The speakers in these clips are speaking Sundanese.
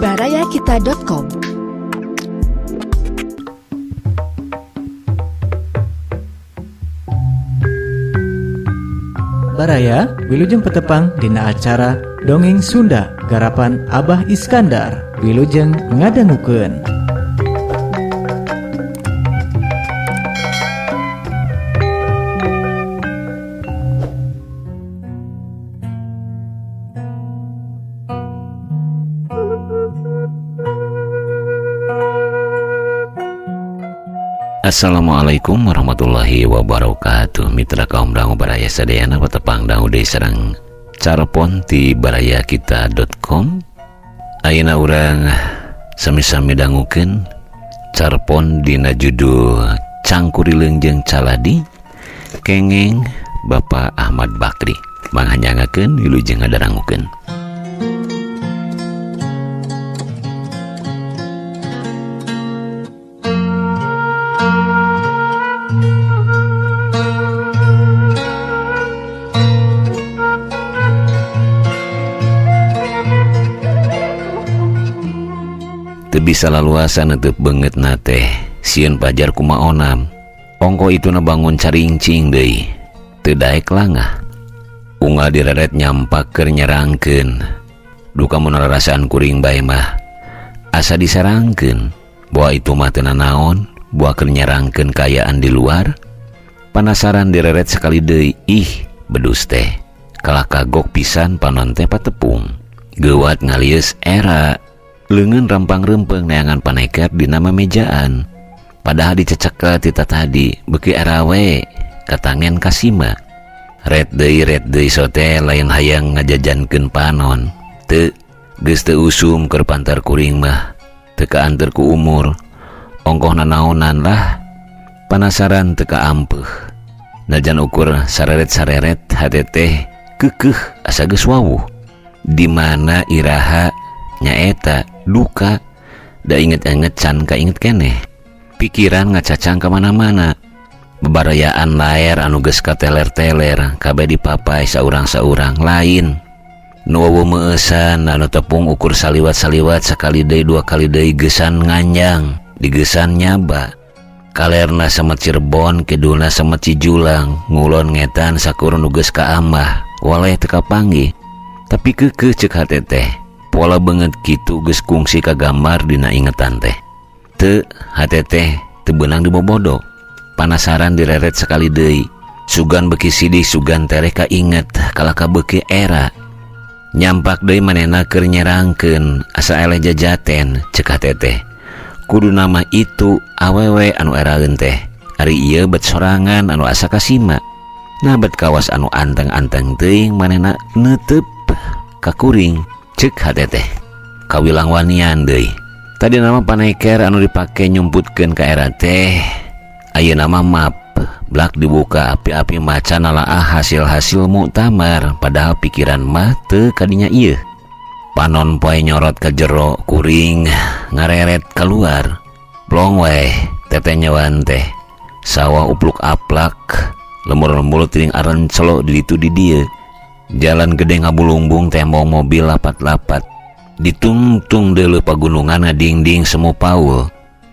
barayakita.com. Baraya, Wilujeng Petepang dina acara Dongeng Sunda garapan Abah Iskandar. Wilujeng ngadangukeun. Assalamualaikum warahmatullahi wabarakatuh. Mitra kaum dangu baraya sadayana patepang dangu deui sareng carpon ti barayakita.com. Ayeuna urang sami-sami dangukeun carpon dina judul Cangkurileung jeung Caladi kengeng Bapak Ahmad Bakri. Manghanyangakeun wilujeng ngadarangukeun. Teu bisa laluasan neuteub beungeutna teh sieun pajar kumaonam. Ongko ituna bangun caringcing deui, teu daek langah. Unggal direret nyampak keur nyerangkeun. Duka mun rarasaan kuring bae mah asa disarangkeun. Boa itu mah teu nanaon, boa keur nyerangkeun kaayaan di luar. Panasaran direret sekali deui, ih bedus teh. Kalah kagok pisan panon teh patepung. Geuwat ngalieus era. Leungeun rempang-rempeng neangan paneker dina mamejaan. Padahal dicecekel tita tadi beuki era we katangen kasima. Red deui sote lain hayang ngajajankeun panon. Teu geus teu usum keur pantar kuring mah. Teu kaanteur ku umur. Ongkoh nanaonan lah. Panasaran teu kaampeuh. Najan ukur sareret-sareret hate teh keukeuh asa geus wawuh. Di mana iraha nyaeta duka da inget-inget can kainget keneh. Pikiran ngacacang ka mana-mana. Bebarayaan laer anu geus kateler-teler kabeh dipapai saurang-saurang lain. Nu wawuh meueusan anu tepung ukur saliwat-saliwat sakali deui dua kali deui geusan nganjang digesan nyaba. Kalerna samet Cirebon kidulna samet Cijulang ngulon ngetan sakur nu geus kaamah waleh teu kapanggih. Tapi keukeuh ceuk hate teh. Pola banget kitu geus kungsi kagambar dina ingetan teh. Teu hate teh teu beunang dibobodo. Panasaran direret sekali deui. Sugan beuki sidih sugan tereh kainget kalah ka beuki era. Nyampak deui manehna keur nyerangkeun asa eleh jajaten ceuk hate teh. Kudu nama itu awewe anu eraeun teh. Ari ieu bet sorangan anu asa kasima. Nah bet kawas anu anteng-anteng teuing manehna neuteub ka kuring. Cek hate teh kawilang wanian deui. Tadi nama paneker anu dipake nyumputkeun ka era teh ayeuna mah map blak dibuka api-api maca nalaah hasil-hasil muktamar padahal pikiran mah teu kadinya ieu. Panon poe nyorot ka jero kuring ngareret keluar. Plong wae teteh nyawan teh. Sawah upluk aplak lemur-lemur tiring arencelo di ditu di dieu. Jalan gede ngabulungbung tembong mobil lapat-lapat. Ditungtung deuleu pagunungan ngadingding semu paul.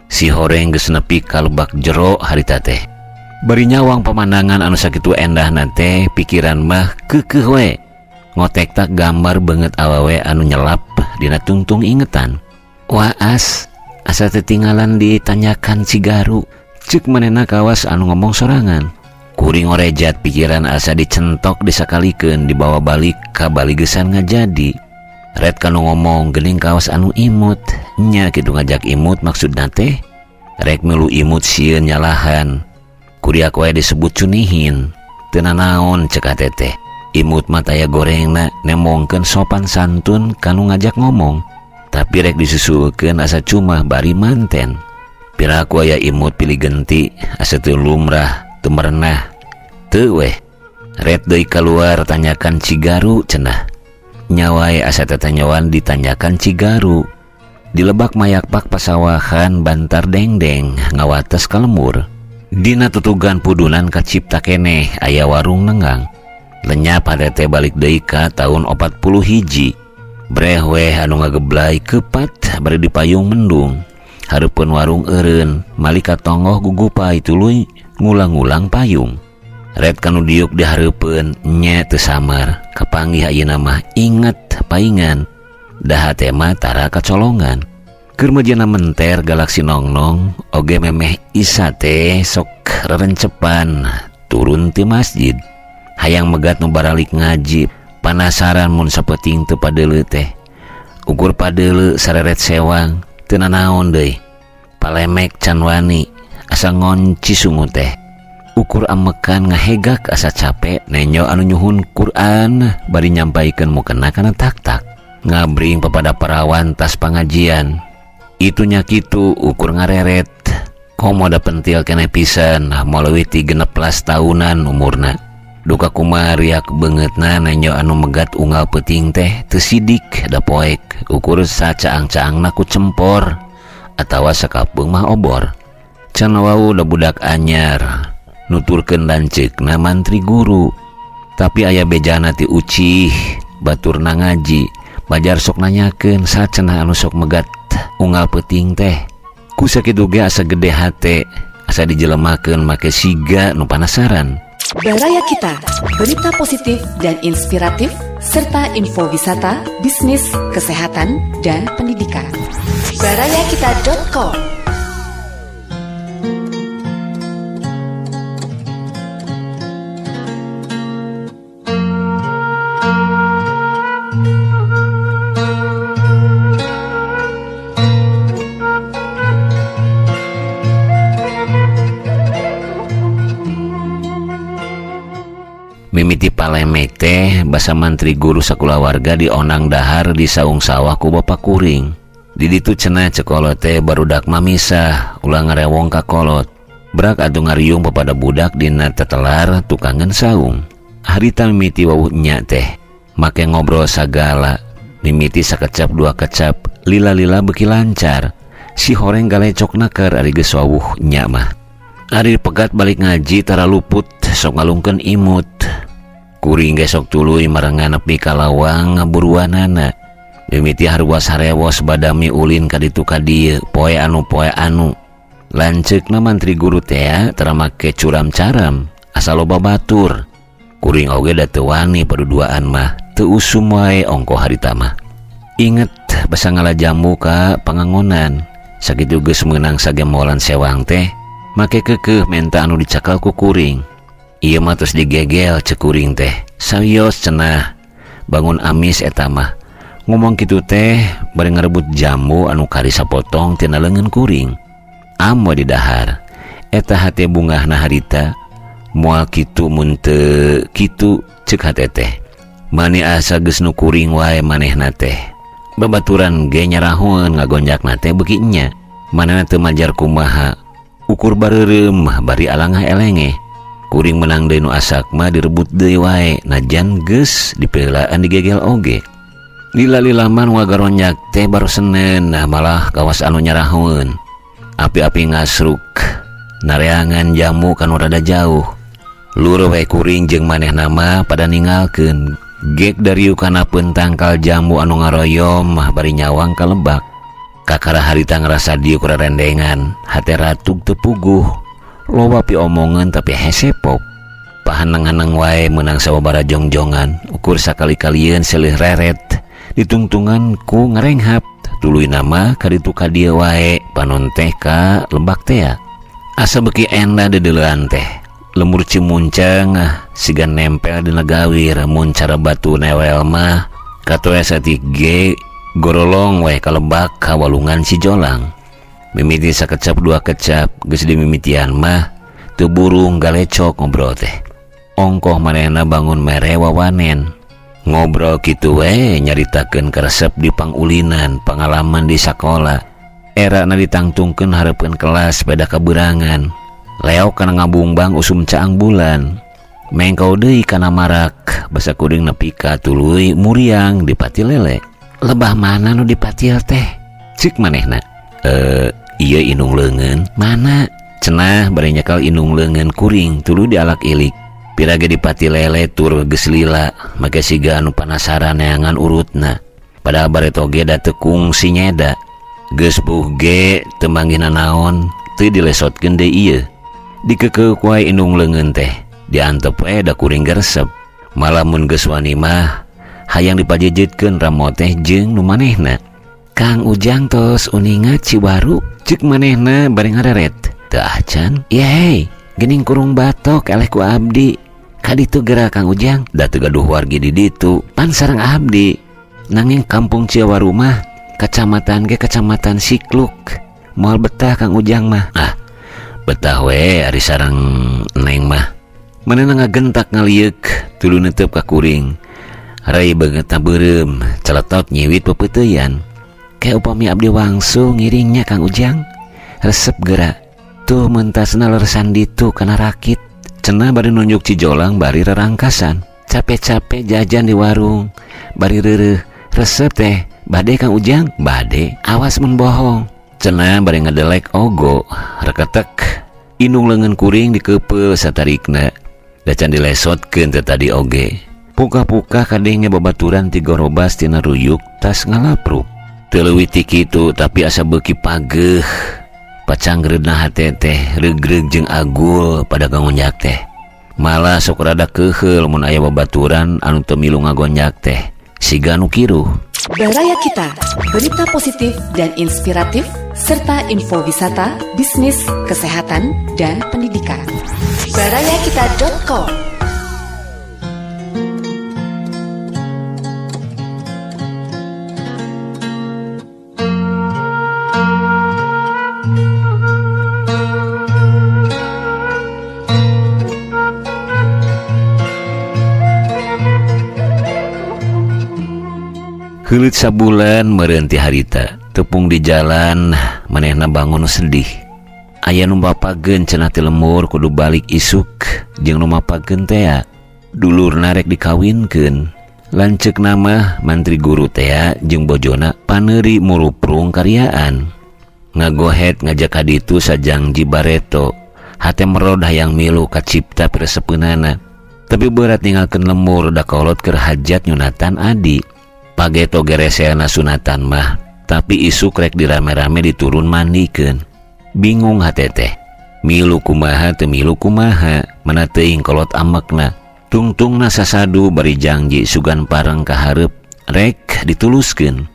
Si horeng geus nepi ka lebak jero harita teh. Bari nyawang pemandangan anu sakitu endahna teh pikiran mah keukeuh we. Ngotektak gambar beungeut awewe anu nyelap dina tungtung ingetan. Waas asa teu tinggalan ditanyakan Cigaru. Ceuk manehna kawas anu ngomong sorangan. Kuring orejat pikiran asa dicentok disakalikeun dibawa balik ka baligesan ngajadi. Red kanu ngomong geuning kawas anu imut. Nya kitu ngajak imut maksudna teh rek milu imut sieun nyalahan. Kuriak wae disebut cunihin. Teu nanaon ceuk hate teh. Imut mah taya gorengna nemongkeun sopan santun kanu ngajak ngomong. Tapi rek disusulkeun asa cuma bari manten. Piraku aya imut pilih genti asa teu lumrah teu merenah. Teu weh. Red deui kaluar tanyakan Cigaru cenah. Nyawae asa tetanyawan ditanyakan Cigaru. Di lebak mayakpak pasawahan bantar dengdeng ngawates ka lemur. Dina tutugan pudunan kacipta keneh aya warung nengang. Lenyap hate teh balik deui ka taun 41. Breh weh anu ngageblay kepat bari dipayung mendung. Hareupeun warung eureun, malika tonggoh gugupai tuluy ngulang-ngulang payung. Red kanu diuk di hareupeun nya teu samar, kapanggih ayeuna mah inget paingan. Daha teh mah tara kacolongan. Keur mejana menter galaksi nongnong oge memeh isa teh sok rerencepan turun ti masjid. Hayang megat nu baralik ngaji, panasaran mun sapeting teu padeuleu teh. Ukur padeuleu sareret sewang, teu nanaon deui. Palemek can wani, asa ngonci sungu teh. Ukur amekan ngahegak asa capek nenjo anu nyuhun Quran bari nyampaikeun mukena kana tak-tak. Ngabring papada parawan tas pangajian. Itunya kitu ukur ngareret. Komo da pentil keneh pisan moal leuwih ti 16 tahunan umurna. Duka kumariak beungeutna nenjo anu megat unggal peuting teh teu sidik da poek ukur sacaang-caangna ku cempor atawa sakapeung mah obor. Can wau da budak anyar nuturkeun lanceukna mantri guru. Tapi aya bejana ti ucih baturna ngaji bajar sok nanyakeun sacenah anu sok megat unggal peuting teh. Ku sakitu ge asa gede hate asa dijelemakeun make siga nu panasaran. Baraya Kita, berita positif dan inspiratif, serta info wisata, bisnis, kesehatan, dan pendidikan. Barayakita.com. Mimiti palemek teh basa mantri guru sakulawarga dionang dahar di saung sawah ku bapak kuring. Di ditu cenah cekolot teh barudak mamisah ulah ngarewong ka kolot. Brak atuh ngariung papada budak dina tetelar tukangan saung. Harita mimiti wawuh nya teh make ngobrol sagala. Mimiti sakecap dua kecap lila-lila beuki lancar. Si horeng galecok naker ari geus wawuh nya mah. Ari pegat balik ngaji tara luput sok ngalungkeun imut. Kuring ge sok tuluy marengan nepi ka lawang ngaburuanana. Mimiti haruas harewos badami ulin ka ditu ka dieu, poe anu poe anu. Lanceukna mantri guru tea tara make curam-caram, asa loba batur. Kuring oge da teu wani paduduaan mah, teu usum wae ongko harita mah. Inget basa ngala jamu ka pangangonan. Sakitu geus meunang sagemolan sewang teh, make keukeuh menta anu dicakal ku kuring. Ieu mah tos digegel cek kuring teh. Sawios cenah bangun amis eta mah. Ngomong kitu teh bari ngarebut jambu anu kari sapotong tina leungeun kuring. Amo didahar. Eta hate bungahna harita moal kitu mun teu kitu cek hate teh. Mani asa geus nu kuring wae manehna teh. Babaturan ge nyarahoeun ngagonjakna teh beuki nya. Manehna teu majar kumaha. Ukur bareureum bari alangah elenge. Kuring menang deui nu asak mah direbut deui wae najan geus dipeulaan digegel oge. Lila-lilaman wagaronjak teh baru Senen, nah malah kawas anu nyarahoeun. Api-api ngasruk nareangan jamu kanu rada jauh. Lur we kuring jeung manehna mah pada ninggalkeun. Gek dariu kana tangkal jambu anu ngaroyom mah bari nyawang ka lebak. Kakara harita ngerasa diuk rerendengan, hate ratug teu puguh. Loba piomongan tapi hesepok. Pahaneng-haneng wae meunang sawabara jongjongan, ukur sakali-kalieun seuleuh reret, ditungtungan ku ngarenghap. Tuluy nama kaditu ka dieu wae, panon teh ka lebak tea. Asa beuki endah deudeulean teh. Lemur cimuncang siga nempel dina gawir, mun cara batu newel mah katoe saeutik ge gorolong wae ka lebak ka walungan si Jolang. Mimiti sakecap dua kecap geus dimimitian mah teu burung galecok ngobrol teh. Ongkoh manehna bangun mere wawanen. Ngobrol kitu we nyaritakeun karesep di pangulinan, pangalaman di sakola. Erana ditangtungkeun hareupeun kelas beda kaberangan. Leok kana ngabungbang usum caang bulan. Mengkau deui kana marak basa kuring nepi ka tuluy muriang di pati lele. Lebah mana nu dipatil teh? Cik manehna. Ieu indung leungeun mana? Cenah bari nyekal indung leungeun kuring tuluy dialak ilik. Pirage dipati lele tur geus lila make siga anu panasaran neangan urutna. Padahal bareto ge da teu kungsi nyeda. Geus puh ge teu manggih nanaon, teu dilesotkeun deui ieu. Dikeukeuh wae indung leungeun teh, diantep we da kuring ge resep. Malah mun geus wani mah hayang dipajejetkeun ramo teh jeung nu manehna. Kang Ujang tos uninga Ciwaru, cek manehna bari ngareret. Teu acan? Yey, geuning kurung batok eleh ku abdi. Kaditu geura Kang Ujang, da teu gaduh wargi di ditu, pan sareng abdi. Nanging kampung Ciwaru mah kacamatan ge kacamatan Sikluk. Moal betah Kang Ujang mah. Ah, betah we ari sareng neng mah. Manehna ngagentak ngalieuk, tuluy netep ka kuring. Rai beungeutna beureum, celetot nyiwit pepeuteuyan. Kayak upami abdi wangsu ngiringnya Kang Ujang, resep geura. Tuh mentasna leresan ditu kana rakit. Cenah bari nunjuk Cijolang bari rerangkasan. Capek-capek jajan di warung, bari reureuh. Resep teh, bade Kang Ujang, bade. Awas mun bohong. Cenah bari ngedelek ogo, reketek. Indung leungeun kuring dikeupeuh satarikna. Da can dilesotkeun teh tadi oge. Pukah-pukah kadenge babaturan ti gorobas tina ruyuk tas ngalapruk. Teu leuwih ti kitu tapi asa beuki pageuh. Pacangreudna hate teh regreg jeung agul pada gangonjak teh. Malah sok rada keuheul mun aya babaturan anu teu milu ngagonjak teh. Siga nu kiruh. Baraya Kita, berita positif dan inspiratif serta info wisata, bisnis, kesehatan, dan pendidikan. Barayakita.com. Heuleut sabulan meureun ti harita, tepung di jalan manehna bangun sedih. Aya nu mapageun cenah ti lemur kudu balik isuk jeung nu mapageun tea. Dulurna rek dikawinkeun. Lanceukna mah mantri guru tea jeung bojona paneuri muruprung karyaan. Ngagohet ngajak ka ditu sajangji bareto. Hate merod hayang milu kacipta piresepeunana. Tapi berat ninggalkeun lemur da kolot keur hajat nyunatan adi. Pageto gereseana sunatan mah, tapi isuk rek dirame-rame diturun mandikeun. Bingung hate teh. Milu kumaha teu milu kumaha, mana teuing kolot amekna. Tungtungna sasadu bari janji sugan pareng ka hareup rek dituluskeun.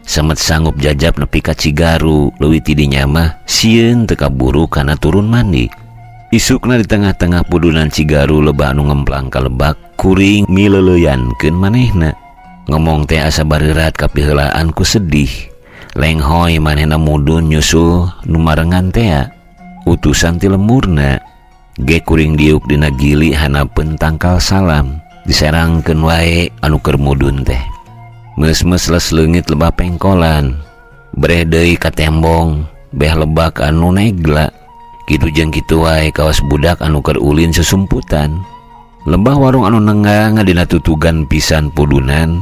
Semet sanggup jajab nepi ka Cigaru, leuwih ti dinya mah sieun teu kaburu kana turun mandi. Isukna di tengah-tengah pudunan Cigaru lebah anu ngemplang ka lebak, kuring mileleuyankeun manehna. Ngomong teh asa bareurat kapiheulaan ku sedih. Lenghoy manehna mudun nyusul nu marengan tea. Utusan ti lemurna. Ge kuring diuk dina gili hanapeun tangkal salam. Diserangkeun wae anu keur mudun teh. Meus-meus les leungit lebah pengkolan. Breh deui ka tembong, beh lebak anu negla. Kitu jeung kitu wae kawas budak anu keur ulin susumputan. Lebah warung anu nenggang dina tutugan pisan pudunan.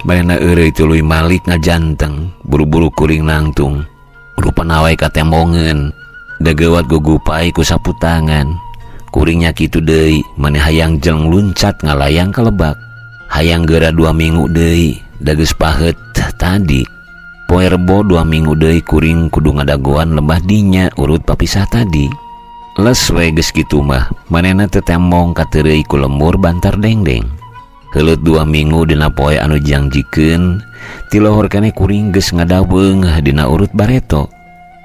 Manehna eureui tuluy malik ngajanteng, buru-buru kuring nangtung. Rupana wae katembongeun, dageuwat gugupai ku sapu tangan. Kuringnya kitu deui, maneh hayang jeng luncat ngalayang ka lebak. Hayang geura 2 minggu deui, da geus paheut tadi. Poe Rebo 2 minggu deui kuring kudu ngadagoan lebah dinya urut papisah tadi. Les we geus kitu mah, manehna teu tembong kateureuy ku lemur bantar dengdeng. Heuleut 2 minggu dina poe anu jangjikeun, ti lohor keneh kuring geus ngadaweung dina urut bareto.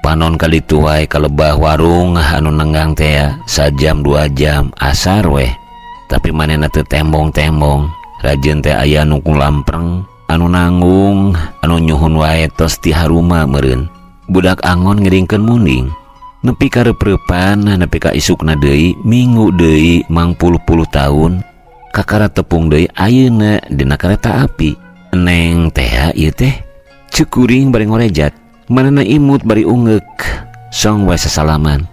Panon kaditu wae ka lebah warung anu nenggang tea, sajam 2 jam asar weh. Tapi manehna teu tembong-tembong, rajeun teh aya nu kulampreng, anu nanggung, anu nyuhun wae tos ti haruma meureun. Budak angon ngiringkeun munding. Nepi ka reupreupan, nepi ka isukna deui, minggu deui mangpuluh-puluh taun. Kakara tepung deui ayeuna dina kareta api. Neng tea ieu teh ceuk kuring bari ngorejat. Manehna imut bari ungeuk, song wae sasalaman.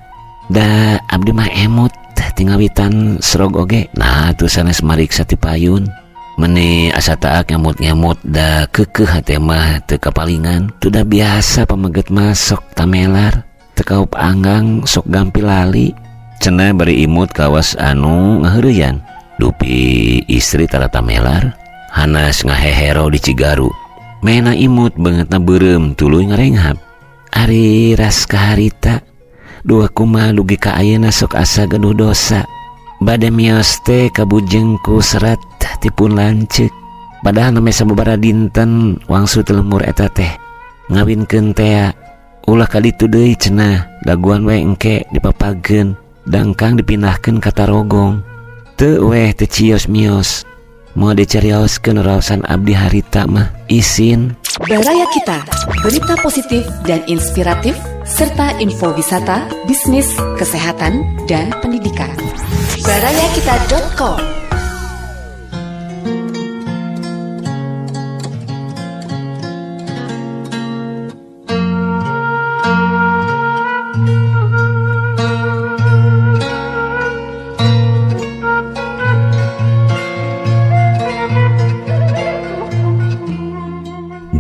Da abdi mah emut tingawitan serog oge. Nah tuh sanes mariksa ti payun. Meni asa taak ngemut-ngemut da keukeuh hate mah teu kapalingan. Tuh da biasa pameget mah sok tamelar, teu kaup anggang sok gampil lali. Cenah bari imut kawas anu ngaheureyan. Dupi istri tara tamelar, hanas ngahehero di Cigaru. Mena imut beungeutna beureum tuluy ngarenghap. Ari ras kaharita dua kumaha dugi ka ayeuna sok asa gaduh dosa. Bade mios teh kabujeng ku serat tipun lanceuk. Padahal nembe sababaraha dinten wangsul teu lemur eta teh. Ngawinkeun tea ulah ka ditu deui cenah, daguan we engke dipapageun, dangkang dipindahkeun ka Tarogong. Teu weh teu cios mios. Moal dicarioskeun raosan abdi harita mah isin. Baraya Kita, berita positif dan inspiratif, serta info wisata, bisnis, kesehatan, dan pendidikan. Barayakita.com.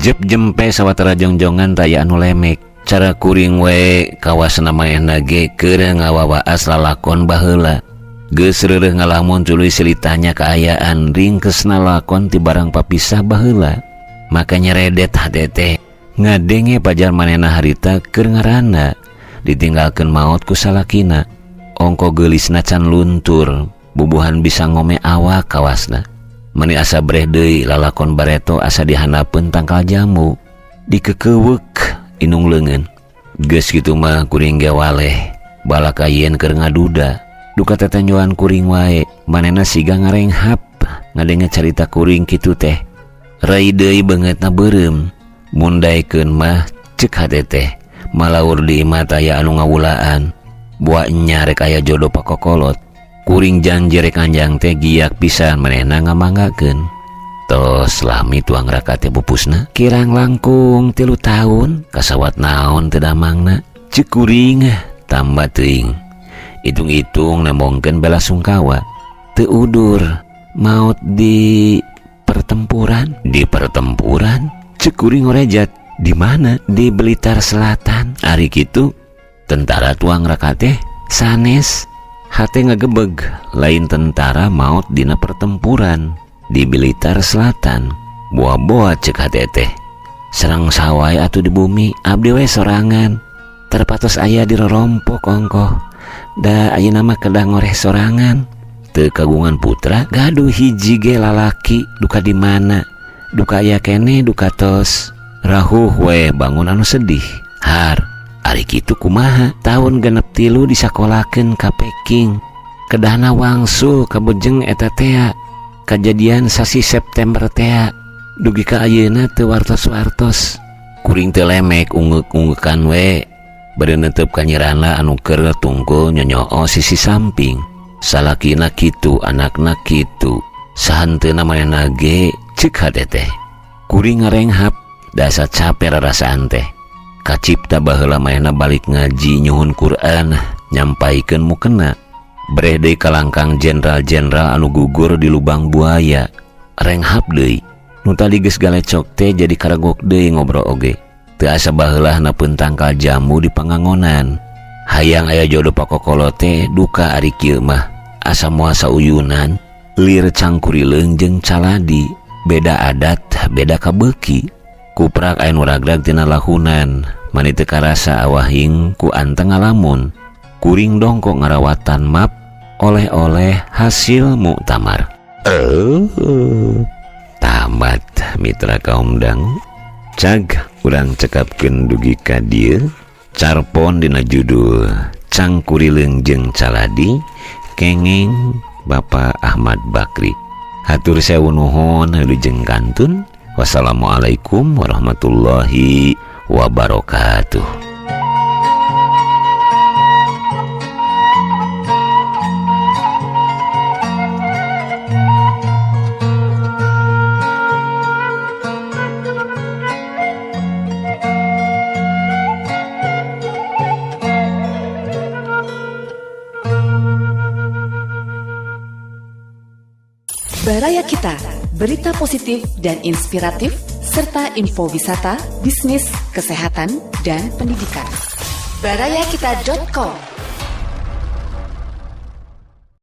Jep jempe sawatara jongjongan taya anu lemek. Cara kuring we kawasna manehna ge keur ngawawaas lalakon baheula. Geus reureuh ngalamun tuluy silitanya kaayaan ringkesna lakon ti barang papisah baheula. Maka nyeredet hate teh ngadenge pajar manehna harita keur ngaranna ditinggalkeun maot ku salakina. Ongko geulisna can luntur, bubuhan bisa ngome awak kawasna. Meni asa breh deui lalakon bareto asa dihanapeun tangkal jamu dikekeuweuk inung leungeun. Geus kitu mah kuring ge waleh balaka yen keur ngaduda duka tetenjoan kuring wae manehna siga ngarenghap ngadenge carita kuring kitu teh. Rai deui beungeutna beureum mundaekeun mah ceuk hate teh malaur di imah taya anu ngawulaan buah nya rek aya jodoh pakokolot. Kuring janji rek anjang teh giak pisan manehna ngamanggakeun. Tos lami tuang raka teh pupusna kirang langkung 3 tahun kasawat naon teu damangna ceuk kuring tambah teuing. Hitung-hitung nembongkeun bela sungkawa teu udur maot di pertempuran. Di pertempuran ceuk kuring ngorejat di mana? Di Blitar Selatan. Ari kitu tentara tuang raka teh sanes. Hate ngagebeg lain tentara maut dina pertempuran di Blitar Selatan. Boa-boa cek hate teh serang sawai atuh di bumi abdi we sorangan terpatos aya di rorompok ongkoh da ayeuna mah kedah ngoreh sorangan. Teu kagungan putra gaduh hiji ge lalaki duka di mana duka aya keneh duka tos rahuh we bangun anu sedih. Har ari kitu kumaha tahun 63 disakolakeun ka Peking kedahna wangsul kabejeng eta tea kajadian sasi September tea dugi ka ayeuna teu wartos-wartos. Kuring teu lemek ungeuk-ungeukan we bade netep ka nyirana anu keur tungkul nyonyoo sisi samping. Salakina kitu anakna kitu sahanteuna manehna ge ceuk hate teh. Kuring ngarenghap dasa cape rarasaan teh. Kacipta baheula manehna balik ngaji nyuhun Quran nyampaikeun mukena. Breh deui kalangkang jenderal-jenderal anu gugur di lubang buaya. Renghap deui. Nu tadi geus galecok teh jadi karagok deui ngobrol oge. Teu asa baheula napeun tangkal jamu di pangangonan. Hayang aya jodoh pakokolo teh duka ari kieu mah. Asa moal sauyunan, lir cangkurileung jeung caladi, beda adat, beda kabeuki. Kuprak aya nu ragrag tina lahunan, mani teu karasa awahing ku anteng ngalamun. Kuring dongkok ngarawatan map oleh-oleh hasil muktamar. Tamat mitra kaum dangu. Cag urang cekapkeun dugi ka dieu. Carpon dina judul Cangkurileung jeung Caladi kenging Bapak Ahmad Bakri. Hatur sewu nuhun wilujeng kantun. Wassalamualaikum warahmatullahi wabarakatuh. Baraya Kita, berita positif dan inspiratif, serta info wisata, bisnis, kesehatan, dan pendidikan. Barayakita.com.